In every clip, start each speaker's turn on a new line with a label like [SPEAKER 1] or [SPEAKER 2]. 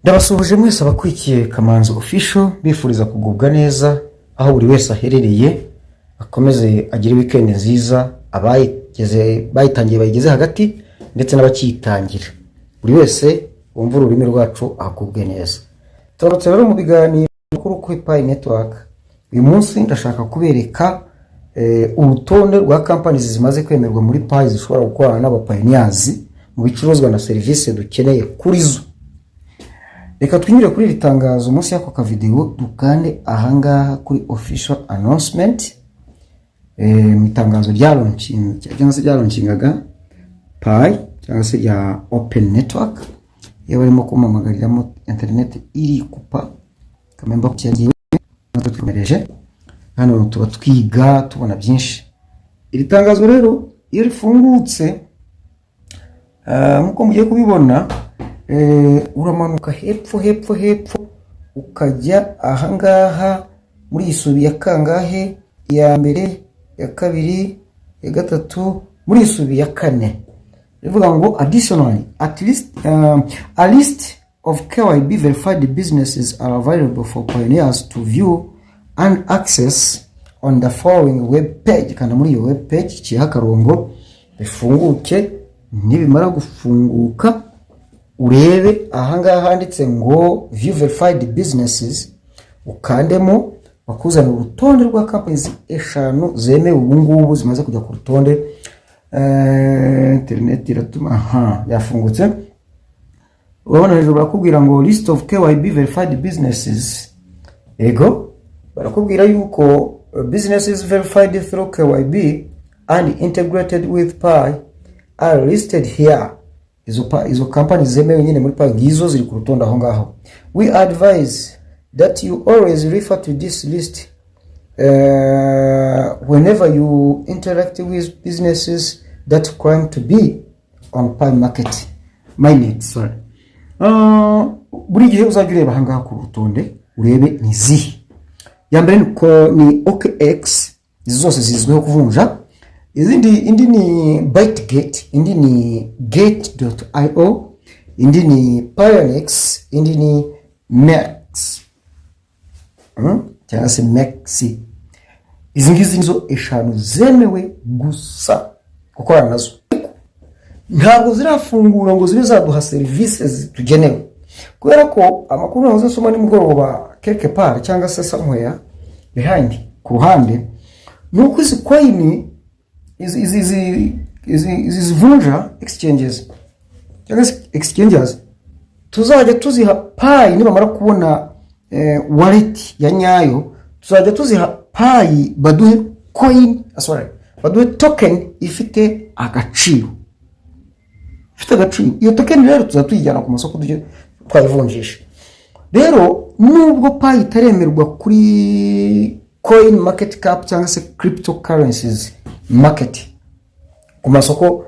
[SPEAKER 1] Ndabasuhuje mwese abakurikiye Kamanzi Official, bifuriza kugubwa neza aho buri wese aherereye, akomeze agire weekend nziza, abayigeze bayitangiye, bayigeze hagati, ndetse n'abakiyitangira. Buri wese wumva ururimi rwacu agubwe neza. Tugarutse rero mu biganiro kuri Pi Network. Uyu munsi ndashaka kubereka urutonde rwa companies zimaze kwemerwa muri Pi zishobora gukorana n'abapioneers mu bicuruzwa na serivisi dukeneye kuri zo. Reka twinyure kuri iri tangazo munsi y'ako kavidewo, dukande ahangaha kuri official announcement, mu itangazo rya launching cyangwa se ryalaunchingaga Pi cyangwa se rya Open Network. Iyo barimo kumamagariramo, internet iri kupa kamemba cyagiye, natwe twikomereje hano, tuba twiga, tubona byinshi. Iri tangazo rero iyo rifungutse, nk'uko mugiye kubibona, uramanuka hepfo, hepfo, hepfo, ukajya ahangaha muri iyi subi ya kangahe? Iya mbere, ya kabiri, ya gatatu, muri iyi subi ya kane, bivuga ngo "Additionally, at least a list of KYB verified businesses are available for pioneers to view and access on the following web page." Kanda muri iyo web page, iciyeho akarongo, bifunguke. Nibimara gufunguka, urebe ahangaha handitse ngo "View verified businesses", ukandemo, bakuzanira urutonde rwa companies eshanu zemewe ubu ngubu zimaze kujya ku rutonde. Internet iratuma, aha yafungutse. Urabona hejuru barakubwira ngo "List of KYB verified businesses". Ego, barakubwira yuko businesses verified through KYB and integrated with Pi are listed here. Izo companies zemewe nyine muri Pi ngizo ziri ku rutonde aho ngaho. "We advise that you always refer to this list whenever you interact with businesses that claim to be on Pi market mainnet." Sorry. Buri gihe uzajya ureba ahangaha ku rutonde, urebe ni izihe. Ya mbere ni OKX, izi zose zizwiho kuvunja. Izindi, indi ni Bitget, indi ni Gate.io, indi ni Pionex, indi ni Max, Cyangwa se MEXC. Izi ngizi nizo eshanu zemewe gusa gukorana nazo. Ntabwo zirafungura ngo zibe zaduha serivisi zitugenewe, kubera ko amakuru nahoze nsoma nimugoroba quelque part cyangwa se somewhere behind, ku ruhande, ni uko izi coin, izi zivunja, exchanges cyangwa se exchanges, tuzajya tuziha Pi nibamara kubona wallet ya nyayo. Tuzajya tuziha Pi, baduhe coin, sorry, baduhe token ifite agaciro, ifite agaciro. Iyo token rero tuzajya tuyijyana ku masoko, tujye twayivunjisha. Rero nubwo Pi itaremerwa kuri Coin Market Cap cyangwa se cryptocurrencies market, ku masoko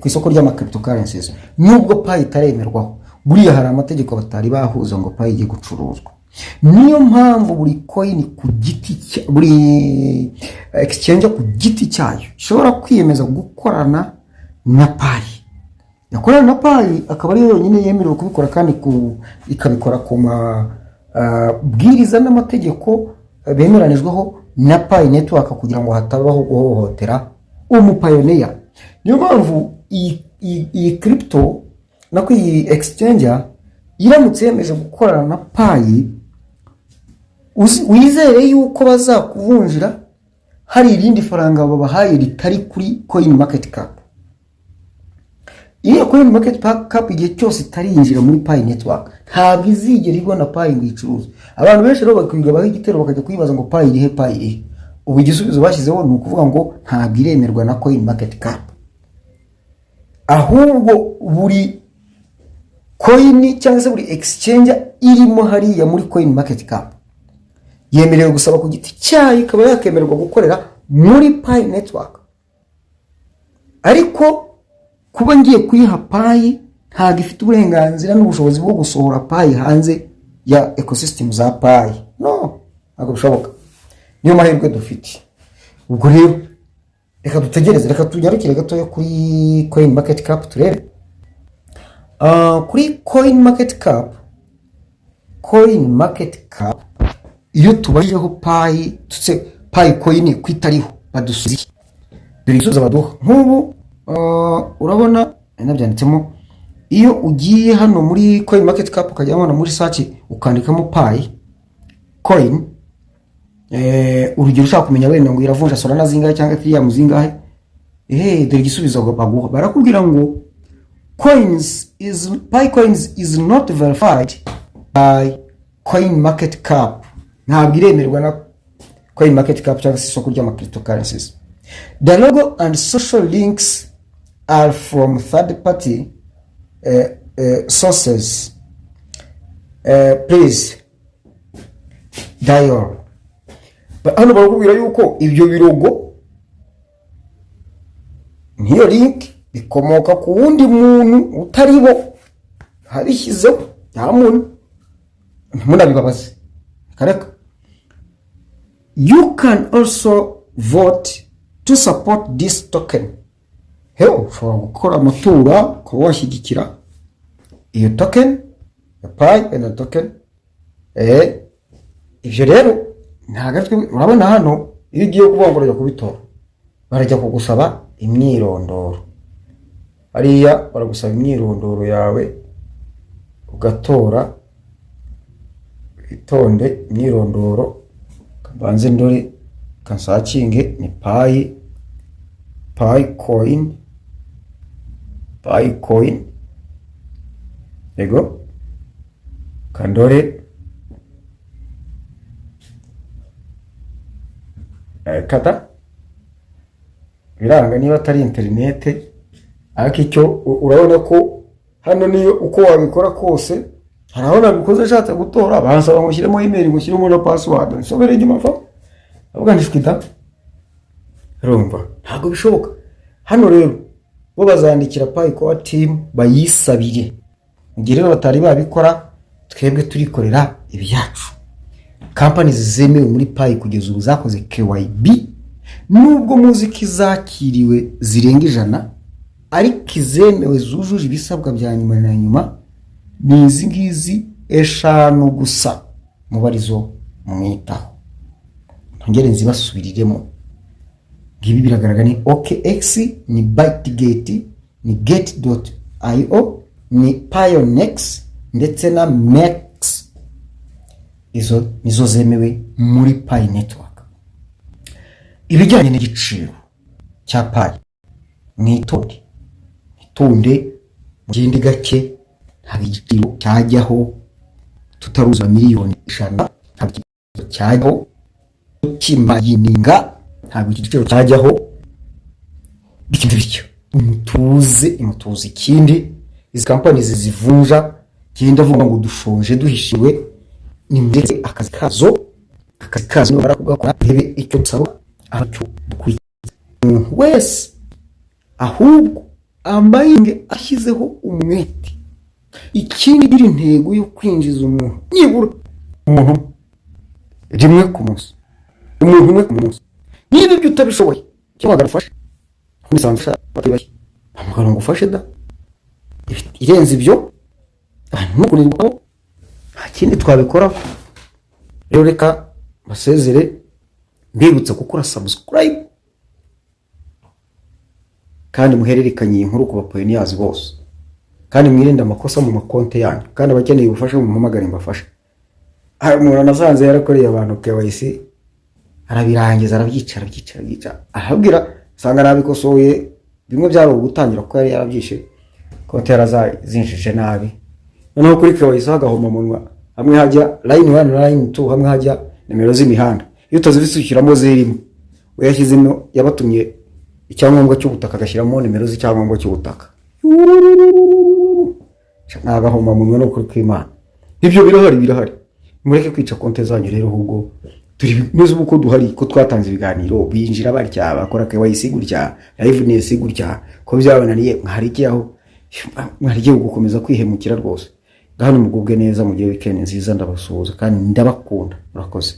[SPEAKER 1] ku isoko ry'ama cryptocurrencies, nubwo Pi itaremerwaho, buriya hari amategeko batari bahuza ngo Pi ijye gucuruzwa. Niyo mpamvu buri coin ku giti buri exchange ku giti cyayo ishobora kwiyemeza gukorana na Pi, yakorana na Pi akaba ariyo yonyine yemerewe kubikora, kandi ikabikora ku mabwiriza n'amategeko bemeranijweho na Pi Network, kugira ngo hatabaho guhohotera umupioneer. Niyo mpamvu iyi crypto, nako iyi exchange, iramutse yemeje gukorana na Pi, wizere yuko bazakuvunjira hari irindi faranga babahaye ritari kuri Coin Market Cap. Iriya Coin Market Cap, igihe cyose itarinjira muri Pi Network, ntabwo izigera ibona Pi ngo iyicuruze. Abantu benshi rero bakigabaho igitero, bakajya kwibaza ngo "Pi irihe? Pi irihe?" Ubu igisubizo bashyizeho ni ukuvuga ngo ntabwo iremerwa na Coin Market Cap, ahubwo buri coin cyangwa se buri exchange irimo hariya muri Coin Market Cap yemerewe gusaba ku giti cyayo, ikaba yakemererwa gukorera muri Pi Network. Ariko kuba ngiye kuyiha Pi, ntabwo ifite uburenganzira n'ubushobozi bwo gusohora Pi hanze ya ecosystem za Pi. No, ntabwo bishoboka. Niyo mahirwe dufite. Ubwo rero reka dutegereze, reka tunyarukire gatoya kuri Coin Market Cap turebe. Kuri Coin Market Cap Coin Market Cap. Iyo tubajijeho Pi tutse Pi Coin ko itariho, badusubiza iki? Dore ibisubizo baduha. Nk'ubu urabona nabyanditsemo. Iyo ugiye hano muri Coin Market Cap, ukajya hano muri search, ukandikamo Pi Coin, urugero ushaka kumenya wenda ngo iravunja Solana zingahe cyangwa Ethereum zingahe, dore igisubizo baguha. Barakubwira ngo coins is Pi coins is not verified by Coin Market Cap, ntabwo iremerwa na Coin Market Cap cyangwa se isoko ry'ama cryptocurrencies. The logo and social links are from third party sources. Please dial. Hano barakubwira yuko ibyo bi logo nk'iyo link bikomoka ku wundi muntu utari bo abishyizeho. Nta muntu, ntimunabibabaze, reka. You can also vote to support this token. Hewe, ushobora gukora amatora ukaba washyigikira iyo token ya Pi and token. Ibyo rero ntabwo ari twe. Urabona hano, iyo ugiye kuvuga ngo urajya kubitora, barajya kugusaba imyirondoro. Hariya baragusaba imyirondoro yawe ugatora. Itonde, imyirondoro, mbanze ndore kansakinge ni Pi Coin, Pi Coin. Yego, kandore kata biranga niba atari interinete. Ariko icyo urabona ko hano niyo uko wabikora kose, hari aho nabikoze ashatse gutora, bansaba ngo ushyiremo email, ngo ushyiremo na password, nsobere inyuma mva avuga nti: "Urumva ntabwo bishoboka." Hano rero bo bazandikira Pi Core Team bayisabire. Mu gihe rero batari babikora, twebwe turikorera ibyacu. Kampani zemewe muri Pi kugeza ubu zakoze KYB, nubwo muzi ko izakiriwe zirenga 100, ariko izemewe zujuje ibisabwa bya nyuma na nyuma ni izi ngizi eshanu gusa. Muba arizo mwitaho. Ntongere nzibasubiriremo. Ngibi biragaragara: ni OKX, ni Bitget, ni Gate.io, ni Pionex ndetse na MEXC. Izo nizo zemewe muri Pi Network. Ibijyanye n'igiciro cya Pi, mwitonde, mwitonde, mugende gake. Ntabwo igiciro cyajyaho tutaruzuza miliyoni 100, ntabwo igiciro cyajyaho tukimayininga, ntabwo igiciro cyajyaho bityo bityo. Mutuze, mutuze. Ikindi, izi kampani zivunja, genda avuga ngo dushonje duhishiwe, nimureke akazi kazo. Akazi kazo nibamara kugakora, urebe icyo dusaba aracyo dukurikiza. Umuntu wese ahubwo amayinge ashyizeho umwete. Ikindi, gira intego yo kwinjiza umuntu, nibura umuntu rimwe ku munsi, umuntu umwe ku munsi. Niba ibyo utabishoboye, cyangwa ufashe nisanzwe batari hamagara ngo ufashe da. Irenze ibyo, abantu nukunirwaho, nta kindi twabikoraho. Rero reka basezere, mbibutsa gukora subscribe kandi muhererekanye iyi nkuru ku ba pioneers bose, kandi mwirinde amakosa mu makonti yanyu, kandi abakeneye ubufasha mumpamagare mbafashe. Hari umuntu nasanze yarakoreye abantu KYC, arabirangiza, arabyica, arabyica, arabyica, arabwira usanga nabikosoye. Bimwe byari ugutangira kuko yari yarabyishe, konti yarazinjije nabi. Noneho kuri KYC hagahomamunwa, hamwe hajya line 1, line 2, hamwe hajya nimero z'imihanda. Iyo utazifite ushyiramo zirimo. We yashyizemo, yabatumye icyangombwa cy'ubutaka, agashyiramo nimero z'icyangombwa cy'ubutaka. Ni agahomamunwa, ni ukuri kw'Imana. Ibyo birahari, birahari. Mureke kwica konti zanyu rero. Ahubwo turi neza ubu ko duhari, ko twatanze ibiganiro, binjira batya, bakora KYC gutya, liveness gutya, ko byabananiye, mwarigiye aho mwarigiye gukomeza kwihemukira rwose. Hano mugubwe neza, mugire weekend nziza. Ndabasuhuza kandi ndabakunda. Murakoze.